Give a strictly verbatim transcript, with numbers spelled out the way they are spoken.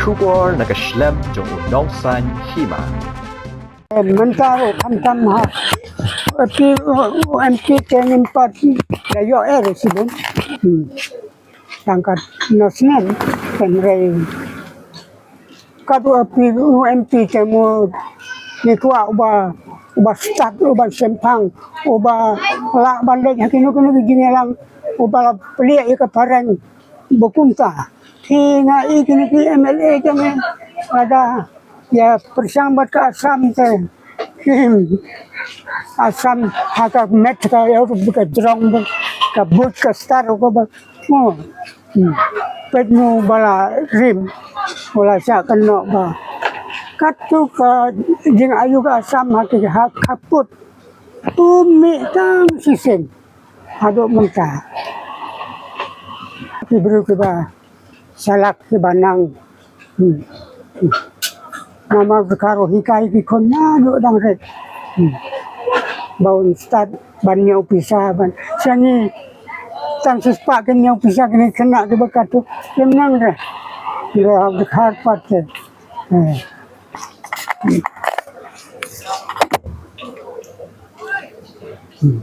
Khubor na ka shlem jong u nongsan hima. Mynta ruh khamtam ha. Ati u M P te ngim pat da ïoh eh sibun. Hmm. Tang kat na snem, hynrei kat u M P, u M P te mo ngi kwah uba, uba stad, uba shemphang, uba lah ban leit ha kino kino ki jingïalang, uba la plie ïa ka phareng ba kumta. Te nga i kine ki M L A jong ngi lada ïa pyrshang bad ka Assam te. Hmm. Assam ha ka met ka ïa ruh ka jrong bad ka buit ka star ko ba. Mo. Hmm. Peit mo ba la rim. Ba la shah kynnoh ba. Katto ka jingayu ka Assam ha ki ha khappud. U mih tang shisien. Haduh mynta. Ki briew kiba shalak kiba nang. Hmm. Hmm. Namar ka ruh hikai ki khun naduh dang rit. Hmm. Ba un stad ban ñiew pisa ban. Sha ngi tang shispah kin ñiew pisa kine khynnah kiba katto. Kim nang re. Ki ruh ha ka kharpat te. Eh. Hmm. Hmm.